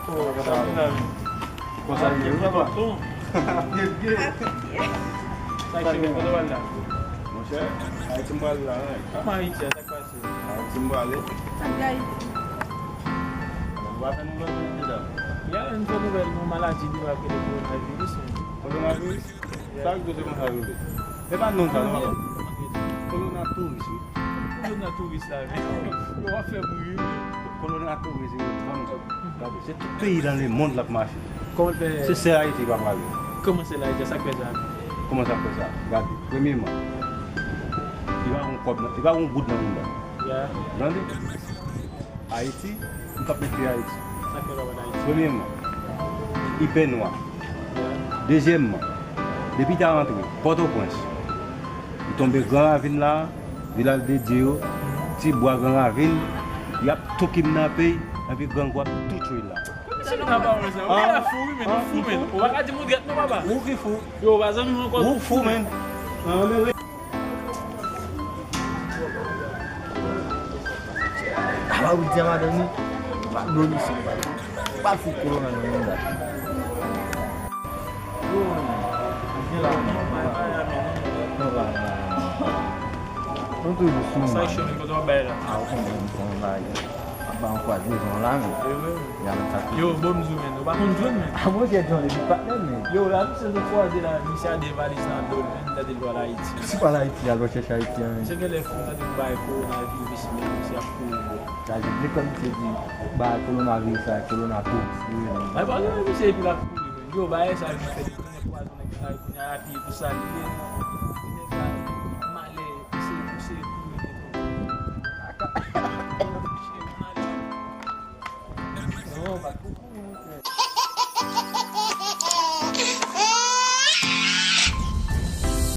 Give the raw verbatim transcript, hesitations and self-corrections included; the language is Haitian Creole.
Konsa l ye, wi, papa. Sa k fè w pral la? Monchè, Ayiti m pral la, wi. Kòman Ayiti a, sa k pase? Ayiti m prale. Sa k gen Ayiti? Nou pa fè nouvèl, mesye dam. Ya, nou fè nouvèl, yon maladi li va rele kowonaviris, men. Kowonaviris? Sa k koze konsa rele? E pa non sa, non, papa. Kolona touris, wi. Kolona touris la, men. Yo, w ap fè m ri, wi. Kolona touris, wi. Ban m sa. Gade, se tout peyi nan lemonn l ap mache. Kòman l fè? Se sèl Ayiti pa prale. Kòman sèl Ayiti? Sa k fè sa? Kòman sa k fè sa? Gade, premyeman, li pa gon kòb nan, li pa gon goud nan mouda. Ya. Tande? Ayiti, m p ap met pye Ayiti. Sa k fè w pa prale Ayiti? Premyeman, li fè nwa. Ya. Dezyèmman, depi ta rantre Pòtoprens, li tonbe Gran Ravin la, Vilaj de Dye yo, Tibwa, Gran Ravin, y ap tou kidnape, epi grangou ap tou tchwe la. Kòman se nou pa wè sa? Ou genlè fou, wi, men, ou fou, men. Ou pa ka di m ou drèt non, papa. Ou ki fou. Yo, pa zanmi m ankò. Ou fou, men. Ala ou di a madanm ni. Pa dlo li si pa. Pa fout kolona nan mouda. Non, pa, pa, non. Nou toujou sou. Sa men. Cheri, kote w bay la? A, ou konprann, m konn bagay. Ap ba yon kwa devan la, men. Wi, wi. Y a lòt sa. Yo, bon, m di w, men, ou pa konn John, men. A, monchè, John, epi patnè, men. Yo, la, misye sot kwaze la, misye a de valiz nan do l, men, li tande l pral Ayiti. Si pral Ayiti, al chèche Ayiti, men. Misye genlè fou, tande l bay kowonaviris, men, misye ap kouri, bro. Sa di, depi misye di, ba kowonaviris la, kolona touris, wi, men. Ay, pa gen misye epi l ap kouri, men. Yo, bagay sa, misye fè de tounen pwazon nèg sa, kounye a, apiye pou sa, li ye.